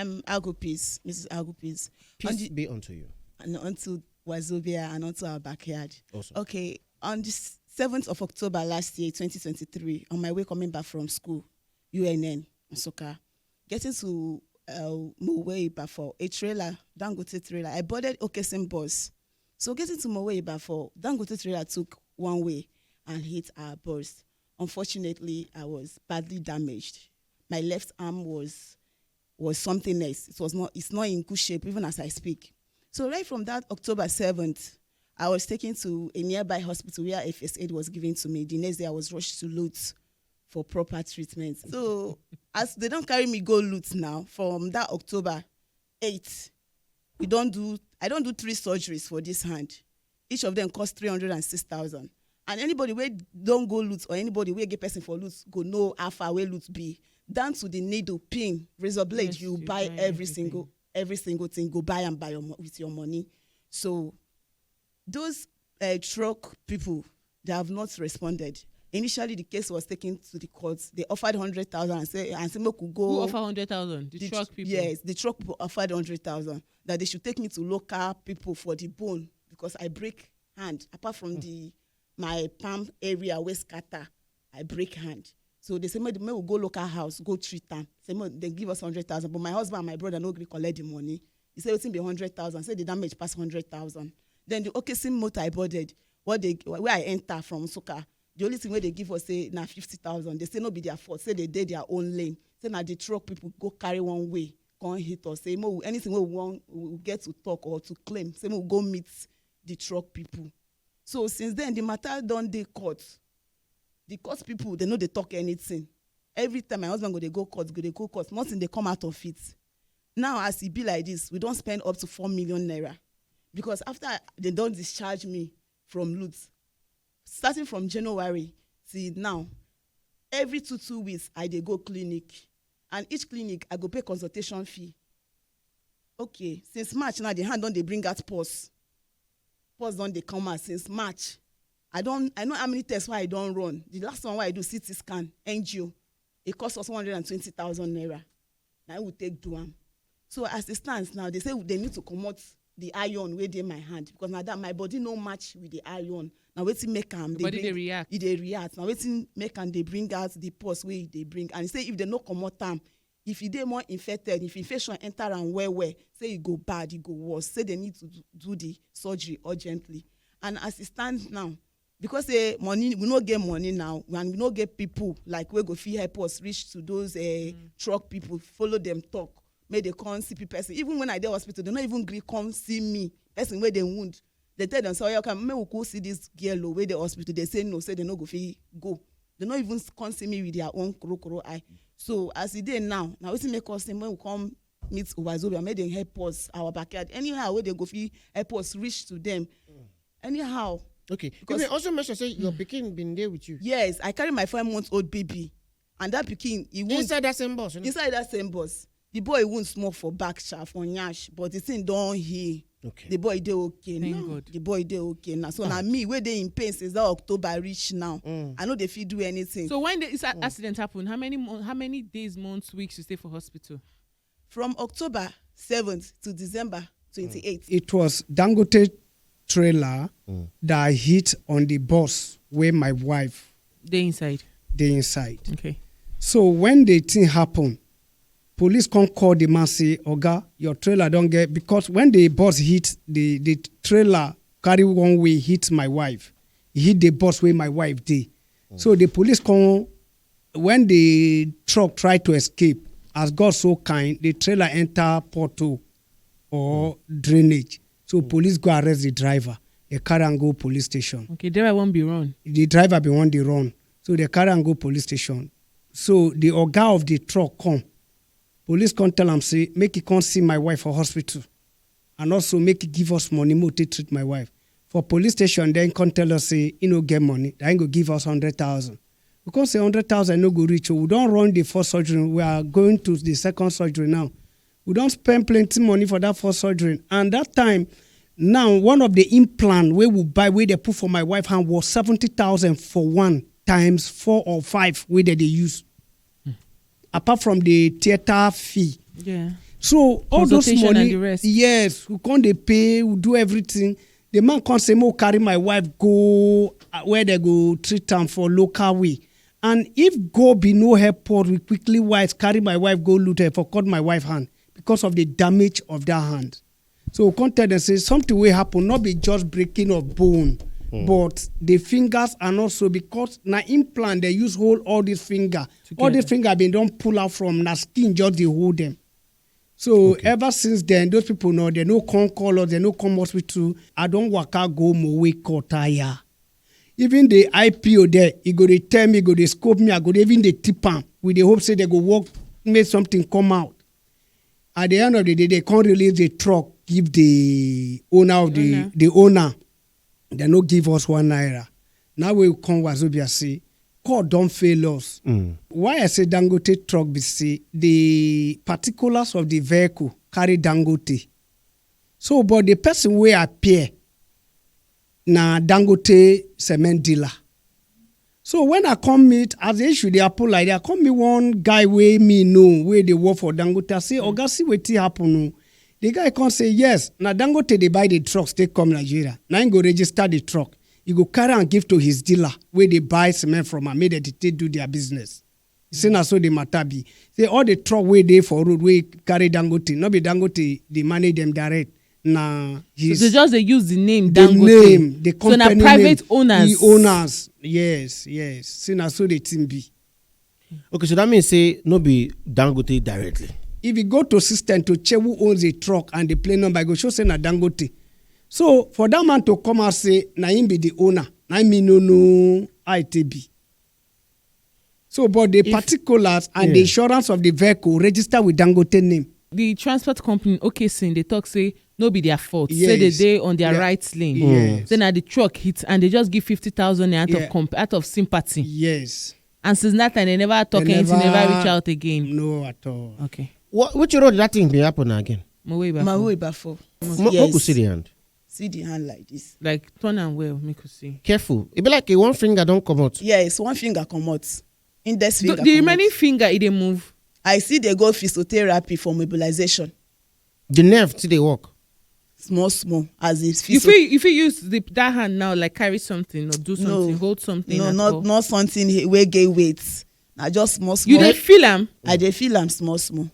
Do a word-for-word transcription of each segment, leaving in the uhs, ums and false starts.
Um, Agupis, Missus Agupis. On Peace the, be unto you. and unto Wazobia and unto our backyard. Awesome. Okay, on the seventh of October last year, twenty twenty-three, on my way coming back from school, U N N, Nsukka, getting to uh, Mowe Ibafo, a trailer, Dangote trailer. I boarded Okesin bus. So getting to Mowe Ibafo, Dangote trailer took one way and hit our bus. Unfortunately, I was badly damaged. My left arm was was something else. It was not. It's not in good shape even as I speak. So right from that October seventh, I was taken to a nearby hospital where a first aid was given to me. The next day, I was rushed to Lutz for proper treatment. So as they don't carry me go Lutz now from that October eighth, we don't do. I don't do three surgeries for this hand. Each of them cost three hundred and six thousand. And anybody wey don't go Lutz or anybody wey get person for Lutz go know how far wey Lutz be. Down to the needle, pin, razor blade, Yes, you you buy buy every everything. single every single thing. Go buy and buy your, mo- with your money. So those uh, truck people, they have not responded. Initially, the case was taken to the courts. They offered hundred thousand and say and say make we go. Who offer hundred thousand? The, The truck tr- people. Yes, the truck people offered hundred thousand that they should take me to local people for the bone because I break hand. Apart from the my palm area wey scatter, I break hand. So they say make, make we go local house, go treat am. Say make they give us hundred thousand, but my husband and my brother no gree collect the money. He say wetin be hundred thousand? Say the damage pass hundred thousand. Then the Okesin motor I boarded, what they where I enter from Nsukka, the only thing wey they give us say na fifty thousand. They say no be their fault. Say they dey their own lane. Say na the truck people go carry one way, come hit us. Say make we, anything wey we wan we get to talk or to claim, say make we go meet the truck people. So since then, the matter don dey court. The court people, they no dey talk anything. Every time my husband go dey go court, go dey go court, nothing dey come out of it. Now, as e be like this, we don spend up to four million naira because after they don discharge me from Lutz, starting from January till now, every two two weeks I dey go clinic, and each clinic I go pay consultation fee. Okay, since March now, the hand don dey bring out pus. Pus don dey come out since March. I don I know how many tests wey I don run. The last one wey I do, C T scan, angio, e cost us one hundred and twenty thousand naira. Na im we take do am. So as it stands now, they say they need to comot the iron wey dey my hand because na that my body no match with the iron. Na wetin make am The body bring- dey react. E dey react. Na wetin make am dey bring out the pus wey e dey bring. And e say if they no comot am, if e dey more infected, if infection enter am well well, say e go bad, e go worse. Say they need to do- do the surgery urgently. And as it stands now, because say money, we no get money now, and we no get people like wey go fit help us reach to those uh, truck people, follow them talk, make they come see people person. Even when I dey hospital, they no even gree come see me. Person wey dey wound, they tell them say, "Oya, come, make we go see this girl o, wey dey hospital." They say no, say they no go fit go. They no even come see me with their own korokoro eye. So as e dey now, na wetin make us say make we come meet Wazobia, make dem help us, our backyard. Anyhow wey they go fit help us reach to them. Anyhow. Okay. You Because- may also mention say your pikin been there with you. Yes, I carry my five month old baby, and that pikin, he wound Inside that same bus. You know? Inside that same bus. The boy wound small for back sha, for nyash, but the thing don heal. Okay. The boy dey okay Thank now. God. The boy dey okay now. So na me wey dey in pain since that October reach now. I no dey fit do anything. So when the this accident happened, how many mon- how many days, months, weeks you stay for hospital? From October seventh to December twenty-eighth. It was Dangote trailer that hit on the bus where my wife Dey inside. dey inside. Okay. So when the thing happen, police come call the man say, "Oga, your trailer don get," because when the bus hit, the the trailer carry one way hit my wife. E hit the bus where my wife dey. So the police come, when the truck try to escape, as God so kind, the trailer enter pothole or drainage. So police go arrest the driver. They carry am go police station. Okay, driver won't be run. The driver bin wan dey run, so they carry am go police station. So the oga of the truck come. Police come tell am say make he come see my wife for hospital, and also make he give us money make we take treat my wife. For police station, then come tell us say he no get money, that he go give us hundred thousand. We come say hundred thousand no go reach o. We don run the first surgery. We are going to the second surgery now. We don spend plenty money for that first surgery. And that time, now, one of the implant wey we buy, wey they put for my wife hand, was seventy thousand for one, times four or five wey they dey use. Apart from the theater fee, Yeah. So all those Consultation and money, the rest. Yes, we come dey pay, we do everything. The man come say, "Mo carry my wife go, uh, where they go treat am for local way." And if go be no help, we quickly wise carry my wife go loot her for cut my wife hand because of the damage of that hand. So we come tell them say something will happen, not be just breaking of bone, but the fingers, and also because na implant they use hold all this finger. All this finger been don pull out from na skin just dey hold them. So ever since then, those people know they no come call us, they no come hospital. I don't waka go Mowe Kotaya. Even the I P O there, he go dey tell me, go dey scope me, I go dey even dey tip am. We dey hope say they go work, make something come out. At the end of the day, they can't release the truck, give the owner of the Owner. the owner. They no give us one naira. Now we come Wazobia say, "God don't fail us." Why I say Dangote truck be say the particulars of the vehicle carry Dangote. So, but the person wey appear na Dangote cement dealer. So when I come meet, as the issue dey happen like that, I come meet one guy wey me know, wey dey work for Dangote. I say, "Oga, see wetin happen o." The guy come say, "Yes, na Dangote dey buy the trucks take come Nigeria. Na him go register the truck. He go carry and give to his dealer wey dey buy cement from am, make dem dey take do their business." He say na so the matter be. Say all the truck wey dey for road wey carry Dangote, no be Dangote dey manage them direct. Na So his they just dey use the name the Dangote. name, the So na company private name. owners. The owners, yes, yes. Say na so the thing be. Okay, so that means say no be Dangote directly. If you go to system to check who owns the truck and the plate number, e go show say na Dangote. So for that man to come out say na him be the owner, na him me no know how it take be. So, but the particulars and the Yeah. insurance of the vehicle register with Dangote name. The transport company, okay, sin they talk say no be their fault. Say they Yes. dey on their Yeah. right lane. Yes. Say na the truck hit and they just give fifty thousand out Yeah. of comp out of sympathy. Yes. And since that time they never talk They anything, never never- reach out again. No, at all. Okay. What, which road that thing be happen again? Mowe Mo- Ibafo. Mo- Moku see the hand. See the hand like this. Like turn am well, make you see. Careful. It be like a one finger don't come out. Yes, one finger comot. Index The, finger the comot. remaining finger, it dey move. I see they go physiotherapy for mobilization. The nerve till they work. Small, small. As if You feel you feel use the, that hand now, like carry something or do something, No. hold something. No, at not all. Not something he- wey get weight. Na just small, small. You dey feel am. I dey feel am small, small.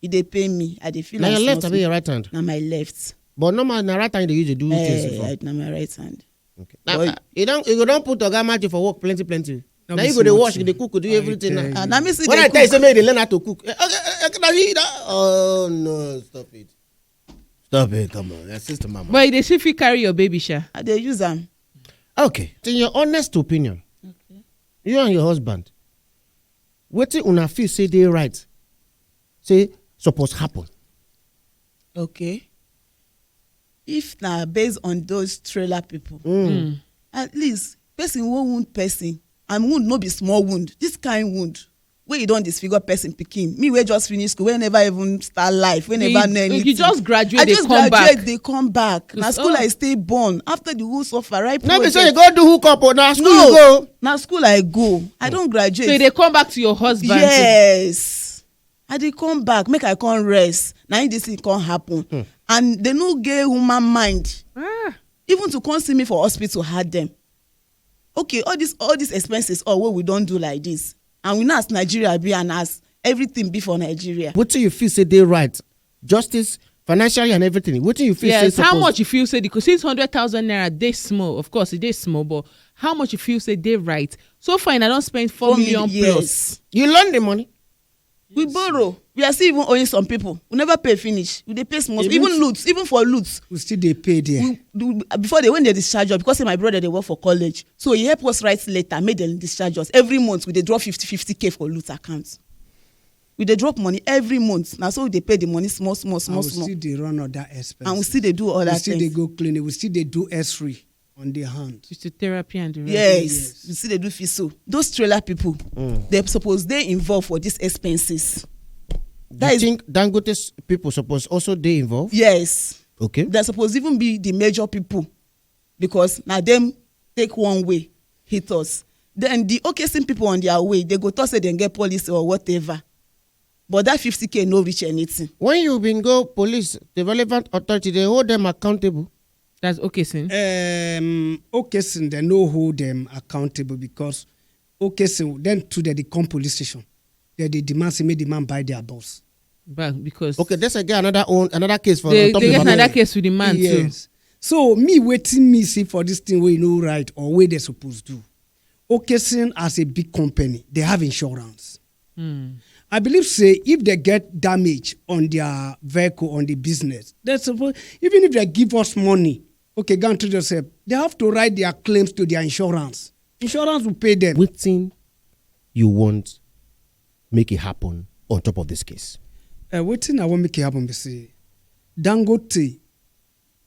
E dey pain me. I dey feel Now am your small, left, small. Abi your right hand. Na my left. But normal, na right hand they use to do things Eh, before. I- na my right hand. Okay. Now, Boy. uh, you don't you don't put Oga Martin for work plenty plenty. No Now be you go dey small wash, thing. they cook, do I everything. tell Now. you. Ah, na me see When dey I tell you, cook. say make they learn how to cook. Eh, okay, okay, okay, that, oh no, stop it, stop it, come on, your sister, mama. But they still fit carry your baby, sha. I dey use am. Okay, in your honest opinion, you and your husband, wetin una feel say dey right, say suppose happen. Okay. If na based on those trailer people, Mm. at least person wey wound person, and wound no be small wound. This kind wound wey you don disfigure person pikin, me wey just finish school, wey never even start life, wey You- never know you anything. just graduate, I dey just come graduate, back. Dey come back. Na Just- school oh. I stay born. After the whole suffer, right? No be Project. say you go do hook up, or na school you No, go. Na school I go. I don graduate. So they come back to your husband. Yes, I dey come back, make I come rest. Na im this thing come happen, and they no get human mind. Ah, Even to come see me for hospital hard them. Okay, all this all these expenses, all wey we don do like this, and we know as Nigeria be and as everything be for Nigeria. Wetin you feel say dey right, justice, financially and everything. Wetin you feel yes. say How suppose- much you feel say the since hundred thousand naira dey small? Of course, it dey small, but how much you feel say dey right? So far, I don spend four Four million million, plus. Yes. You lend the money. We borrow. We are still even owing some people. We never pay finish. We dey pay small. Even Even f- loot, even for loot. We still dey pay there. We, do- before they when they discharge us, because say my brother dey work for college, so he help us write letter, make them discharge us. Every month we dey drop fifty fifty k for loot account. We dey drop money every month. Na so we dey pay the money small, small, And small, we small. Still dey run other expenses. And we still dey do other We still dey things. Go clinic. We still dey do X-ray on the hand. Physiotherapy and the rest. Yes, we still dey do fiso. Those trailer people, they suppose dey involved for these expenses. Do That you is think Dangote s- people suppose also dey involved? Yes. Okay. They suppose even be the major people, because na them take one way hit us. Then the O K C people on their way, they go talk say dem get policy or whatever. But that fifty k no reach anything. When you bin go police, the relevant authority, they hold them accountable. That's okay, sin. Um, okay, since they no hold them accountable because okay, since then to the, the come police station, they, they demand say make the man buy their bus. But because Okay, that's again another own another case for they, on top they of get another. Another case with the man too. Yes. So me waiting me see for this thing wey no right or wey they supposed do. Okessin as a big company, they have insurance. I believe say if they get damage on their vehicle, on the business, they suppose, even if they give us money, okay, go and treat yourself. They have to write their claims to their insurance. Insurance will pay them. Wetin you want make it happen on top of this case? Uh, wetin I wan make it happen be say Dangote,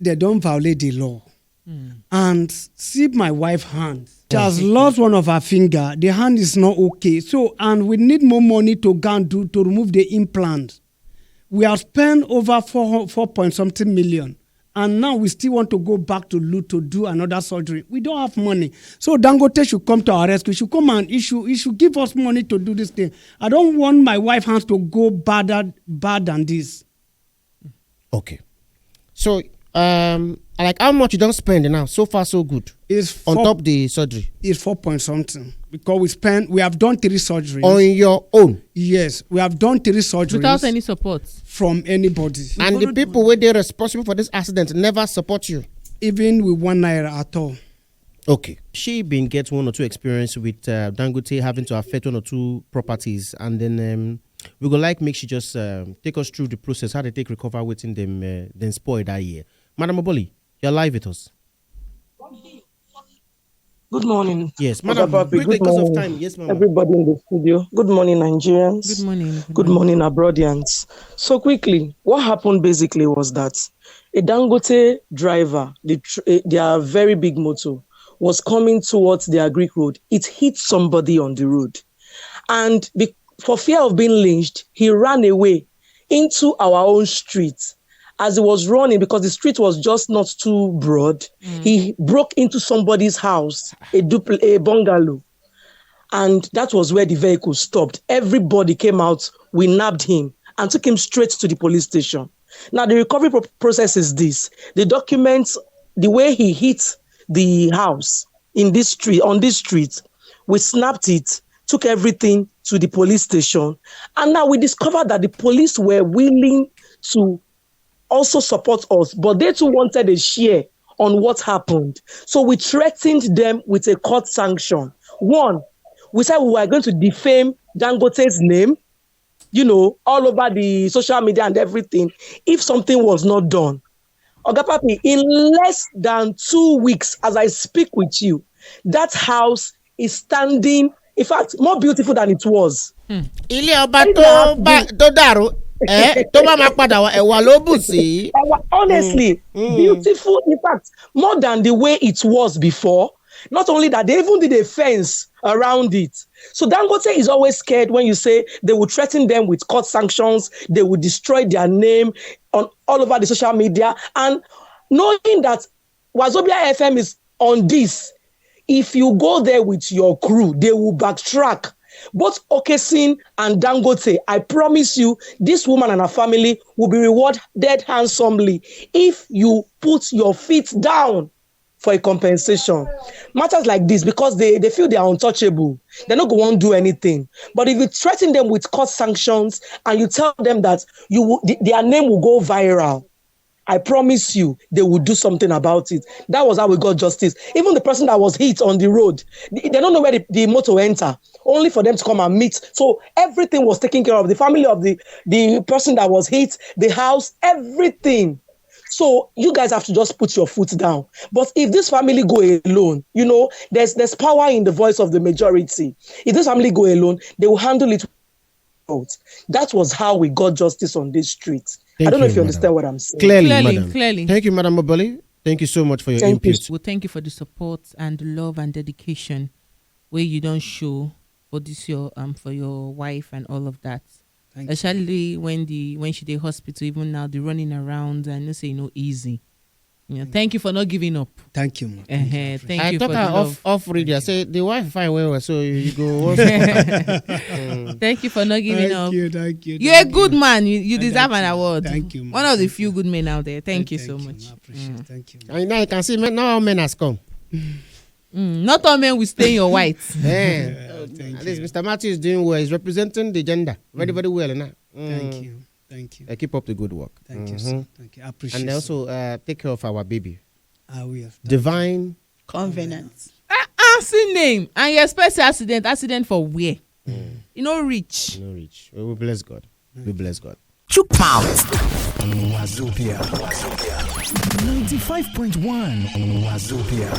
they don violate the law and see my wife hand. She has lost one of her finger. The hand is not okay. So, and we need more money to go and do to remove the implant. We have spent over four four point something million, and now we still want to go back to Lu to do another surgery. We don't have money. So Dangote should come to our rescue. He should come and he should, he should give us money to do this thing. I don't want my wife hands to go badder bad than this. Okay. So, um, like how much you don't spend now? So far, so good. It's On four, top the surgery. It's four point something because we spend. We have done three surgeries. On your own. Yes, we have done three surgeries Without any support. From anybody. And the people where they responsible for this accident never support you. Even with one naira at all. Okay. She been get one or two experience with uh, Dangote having to affect one or two properties, and then um, we go like make she just um, take us through the process how they take recover waiting them uh, then spoil that year. Madam Oboli, you're live with us. Good morning. Yes, Oga madam. Papi, Quickly, good because of morning. Time, yes, madam. Everybody in the studio. Good morning, Nigerians. Good morning. Good morning, Abroadians. So quickly, what happened basically was that a Dangote driver, the tr- eh, their very big motor, was coming towards the Agric Road. It hit somebody on the road, and be, for fear of being lynched, he ran away into our own street. As he was running, because the street was just not too broad, he broke into somebody's house, a dupl- a bungalow, and that was where the vehicle stopped. Everybody came out. We nabbed him and took him straight to the police station. Now the recovery pro- process is this: the documents, the way he hit the house in this street, on this street, we snapped it, took everything to the police station, and now we discovered that the police were willing to also support us, but they too wanted a share on what happened. So we threatened them with a court sanction. One, we said we were going to defame Dangote's name, you know, all over the social media and everything, if something was not done. Oga Papi, in less than two weeks, as I speak with you, that house is standing, in fact, more beautiful than it was. Ilé ọba tó bá- tó dàrú ẹ tó bá máa padà wá ẹ̀wà ló bù sí. Our, honestly, beautiful, in fact, more than the way it was before. Not only that, they even did a fence around it. So Dangote is always scared when you say they will threaten them with court sanctions, they will destroy their name on all over the social media. And knowing that Wazobia F M is on this, if you go there with your crew, they will backtrack. Both Okesin and Dangote, I promise you, this woman and her family will be rewarded handsomely if you put your feet down for a compensation. Matters like this, because they, they feel they are untouchable, they're not going to do anything. But if you threaten them with court sanctions and you tell them that you will, th- their name will go viral, I promise you they will do something about it. That was how we got justice. Even the person that was hit on the road, they they don't know where the, the motor enter. Only for them to come and meet. So everything was taken care of. The family of the, the person that was hit, the house, everything. So you guys have to just put your foot down. But if this family go alone, you know, there's there's power in the voice of the majority. If this family go alone, they will handle it out. That was how we got justice on this street. I Thank don't know you, if you madam. Understand what I'm saying. Clearly, Clearly, madam. Clearly. Thank you, Madam Oboli. Thank you so much for your Thank you. Input. Well, thank you for the support and the love and dedication where you don't show for this your um for your wife and all of that. Especially when the when she dey hospital, even now the running around, I know say no easy. Yeah, thank you for not giving up. Thank you, ma. Uh-huh. Thank I you talk for the her love. Off off radio. I say the wife fine well well, so you go. Once Thank you for not giving Thank up. You, thank you. You're a thank good you. Man. You, you Thank deserve an you. Award. Thank you, ma. One of the Thank few you. Good men out there. Thank you so Ma. Much. I appreciate. Thank you, ma. And now you can see men, now all men has come. Mm, not all men will stay in your white. Eh. Uh, thank At you. Least Mister Matthew is doing well. He's representing the gender very, very well now. Mm. Thank you. Thank you. Uh, keep up the good work. Thank you, Mhm. sir. Thank you. I appreciate And it. Also uh, take care of our baby. I will. Divine. Covenant. Ah, see name. And you expect say accident. Accident for where? You know, rich. No rich. We will bless God. We bless God. Chook mouth. Wazobia. Ninety-five point one Wazobia.